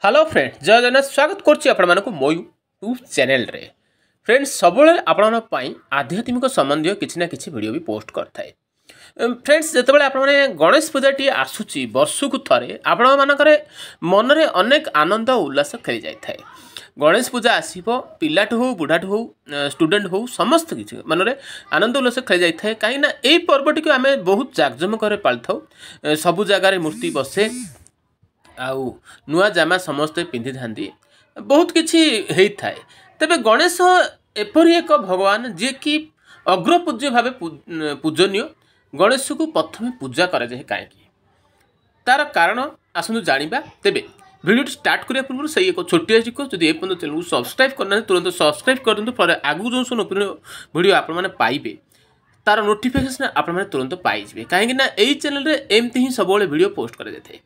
Hello friend, ଜୟ ଜଗନ୍ନାଥ। ସ୍ୱାଗତ କରୁଛି ଆପଣମାନଙ୍କୁ ମୋ ୟୁଟ୍ୟୁବ୍ ଚ୍ୟାନେଲରେ। ଫ୍ରେଣ୍ଡ, ସବୁବେଳେ ଆପଣଙ୍କ ପାଇଁ ଆଧ୍ୟାତ୍ମିକ ସମ୍ବନ୍ଧୀୟ କିଛି ନା କିଛି ଭିଡ଼ିଓ ବି ପୋଷ୍ଟ କରିଥାଏ। ଫ୍ରେଣ୍ଡସ୍, ଯେତେବେଳେ ଆପଣମାନେ ଗଣେଶ ପୂଜାଟି ଆସୁଛି ବର୍ଷକୁ ଥରେ, ଆପଣମାନଙ୍କର ମନରେ ଅନେକ ଆନନ୍ଦ ଉଲ୍ଲାସ ଖେଳି ଯାଇଥାଏ। ଗଣେଶ ପୂଜା ଆସିବ, ପିଲାଠୁ ହଉ, ବୁଢ଼ାଠୁ ହଉ, ଷ୍ଟୁଡେଣ୍ଟ ହଉ, ସମସ୍ତ କିଛି ମନରେ ଆନନ୍ଦ ଉଲ୍ଲାସ ଖେଳି ଯାଇଥାଏ, କାହିଁକିନା ଏଇ ପର୍ବଟିକୁ ଆମେ ବହୁତ ଜାକଜମକରେ ପାଳିଥାଉ। ସବୁ ଜାଗାରେ ମୂର୍ତ୍ତି ବସେ ଆଉ ନୂଆ ଜାମା ସମସ୍ତେ ପିନ୍ଧିଥାନ୍ତି, ବହୁତ କିଛି ହେଇଥାଏ। ତେବେ ଗଣେଶ ଏପରି ଏକ ଭଗବାନ ଯିଏକି ଅଗ୍ରପୂଜ୍ୟ ଭାବେ ପୂଜନୀୟ। ଗଣେଶକୁ ପ୍ରଥମେ ପୂଜା କରାଯାଏ କାହିଁକି, ତାର କାରଣ ଆସନ୍ତୁ ଜାଣିବା। ତେବେ ଭିଡ଼ିଓଟି ଷ୍ଟାର୍ଟ କରିବା ପୂର୍ବରୁ ସେଇ ଏକ ଛୋଟିଆ ରିକ୍ୱେଷ୍ଟ, ଯଦି ଏପର୍ଯ୍ୟନ୍ତ ଚ୍ୟାନେଲକୁ ସବସ୍କ୍ରାଇବ୍ କରିନାହାନ୍ତି, ତୁରନ୍ତ ସବସ୍କ୍ରାଇବ୍ କରିଦିଅନ୍ତୁ। ଫଳରେ ଆଗକୁ ଯେଉଁ ସବୁ ନୂତନ ଭିଡ଼ିଓ ଆପଣମାନେ ପାଇବେ, ତାର ନୋଟିଫିକେସନ୍ ଆପଣମାନେ ତୁରନ୍ତ ପାଇଯିବେ, କାହିଁକିନା ଏଇ ଚ୍ୟାନେଲରେ ଏମିତି ହିଁ ସବୁବେଳେ ଭିଡ଼ିଓ ପୋଷ୍ଟ କରାଯାଇଥାଏ।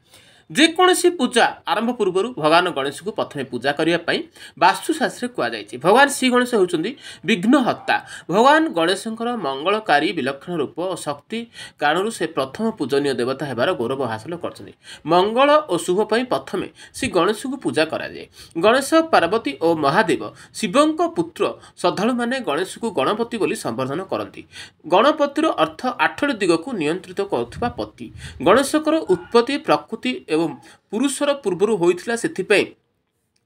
ଯେକୌଣସି ପୂଜା ଆରମ୍ଭ ପୂର୍ବରୁ ଭଗବାନ ଗଣେଶଙ୍କୁ ପ୍ରଥମେ ପୂଜା କରିବା ପାଇଁ ବାସ୍ତୁଶାସ୍ତ୍ରରେ କୁହାଯାଇଛି। ଭଗବାନ ଶ୍ରୀ ଗଣେଶ ହେଉଛନ୍ତି ବିଘ୍ନହର୍ତ୍ତା। ଭଗବାନ ଗଣେଶଙ୍କର ମଙ୍ଗଳକାରୀ ବିଲକ୍ଷଣ ରୂପ ଓ ଶକ୍ତି କାରଣରୁ ସେ ପ୍ରଥମ ପୂଜନୀୟ ଦେବତା ହେବାର ଗୌରବ ହାସଲ କରିଛନ୍ତି। ମଙ୍ଗଳ ଓ ଶୁଭ ପାଇଁ ପ୍ରଥମେ ଶ୍ରୀ ଗଣେଶଙ୍କୁ ପୂଜା କରାଯାଏ। ଗଣେଶ ପାର୍ବତୀ ଓ ମହାଦେବ ଶିବଙ୍କ ପୁତ୍ର। ଶ୍ରଦ୍ଧାଳୁମାନେ ଗଣେଶଙ୍କୁ ଗଣପତି ବୋଲି ସମ୍ବୋଧନ କରନ୍ତି। ଗଣପତିର ଅର୍ଥ ଆଠଟି ଦିଗକୁ ନିୟନ୍ତ୍ରିତ କରୁଥିବା ପତି। ଗଣେଶଙ୍କର ଉତ୍ପତ୍ତି ପ୍ରକୃତି ଏବଂ ପୁରୁଷର ପୂର୍ବରୁ ହୋଇଥିଲା, ସେଥିପାଇଁ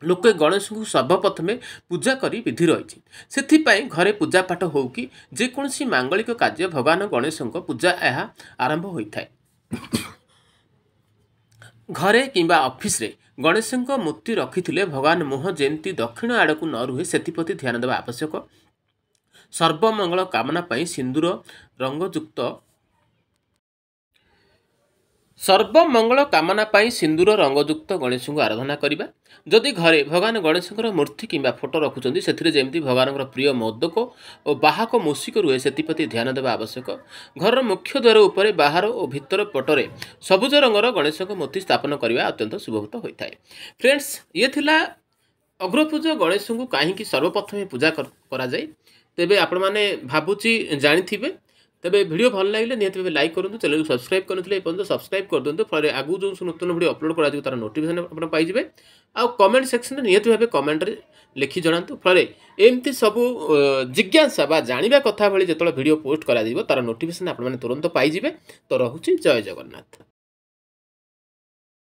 ଲୋକେ ଗଣେଶଙ୍କୁ ସର୍ବପ୍ରଥମେ ପୂଜା କରି ବିଧି ରହିଛି। ସେଥିପାଇଁ ଘରେ ପୂଜାପାଠ ହେଉ କି ଯେକୌଣସି ମାଙ୍ଗଳିକ କାର୍ଯ୍ୟ, ଭଗବାନ ଗଣେଶଙ୍କ ପୂଜା ଏହା ଆରମ୍ଭ ହୋଇଥାଏ। ଘରେ କିମ୍ବା ଅଫିସରେ ଗଣେଶଙ୍କ ମୂର୍ତ୍ତି ରଖିଥିଲେ ଭଗବାନ ମୁହଁ ଯେମିତି ଦକ୍ଷିଣ ଆଡ଼କୁ ନ ରୁହେ, ସେଥିପ୍ରତି ଧ୍ୟାନ ଦେବା ଆବଶ୍ୟକ। ସର୍ବମଙ୍ଗଳ କାମନା ପାଇଁ ସିନ୍ଦୁର ରଙ୍ଗଯୁକ୍ତ ସର୍ବମଙ୍ଗଳ କାମନା ପାଇଁ ସିନ୍ଦୁର ରଙ୍ଗଯୁକ୍ତ ଗଣେଶଙ୍କୁ ଆରାଧନା କରିବା। ଯଦି ଘରେ ଭଗବାନ ଗଣେଶଙ୍କର ମୂର୍ତ୍ତି କିମ୍ବା ଫଟୋ ରଖୁଛନ୍ତି, ସେଥିରେ ଯେମିତି ଭଗବାନଙ୍କର ପ୍ରିୟ ମୋଦକ ଓ ବାହକ ମୂଷିକ ରୁହେ, ସେଥିପ୍ରତି ଧ୍ୟାନ ଦେବା ଆବଶ୍ୟକ। ଘରର ମୁଖ୍ୟ ଦ୍ୱାର ଉପରେ ବାହାର ଓ ଭିତର ପଟରେ ସବୁଜ ରଙ୍ଗର ଗଣେଶଙ୍କ ମୂର୍ତ୍ତି ସ୍ଥାପନ କରିବା ଅତ୍ୟନ୍ତ ଶୁଭଭୂତ ହୋଇଥାଏ। ଫ୍ରେଣ୍ଡସ୍, ଇଏ ଥିଲା ଅଗ୍ରପୂଜ୍ୟ ଗଣେଶଙ୍କୁ କାହିଁକି ସର୍ବପ୍ରଥମେ ପୂଜା କରାଯାଏ। ତେବେ ଆପଣମାନେ ଭାବୁଛି ଜାଣିଥିବେ। ତେବେ ଭିଡ଼ିଓ ଭଲ ଲାଗିଲେ ନିହାତି ଭାବେ ଲାଇକ୍ କରନ୍ତୁ। ଚ୍ୟାନେଲକୁ ସବସ୍କ୍ରାଇବ୍ କରିନଥିଲେ ଏପର୍ଯ୍ୟନ୍ତ ସବସ୍କ୍ରାଇବ୍ କରିଦିଅନ୍ତୁ। ଫଳରେ ଆଗକୁ ଯେଉଁ ସବୁ ନୂତନ ଭିଡ଼ିଓ ଅପଲୋଡ଼ କରାଯିବ, ତାର ନୋଟିଫିକେସନ୍ ଆପଣ ପାଇଯିବେ। ଆଉ କମେଣ୍ଟ ସେକ୍ସନରେ ନିହାତି ଭାବେ କମେଣ୍ଟରେ ଲେଖି ଜଣାନ୍ତୁ। ଫଳରେ ଏମିତି ସବୁ ଜିଜ୍ଞାସା ବା ଜାଣିବା କଥା ଭଳି ଯେତେବେଳେ ଭିଡ଼ିଓ ପୋଷ୍ଟ କରାଯିବ, ତାର ନୋଟିଫିକେସନ୍ ଆପଣମାନେ ତୁରନ୍ତ ପାଇଯିବେ। ତ ରହୁଛି, ଜୟ ଜଗନ୍ନାଥ।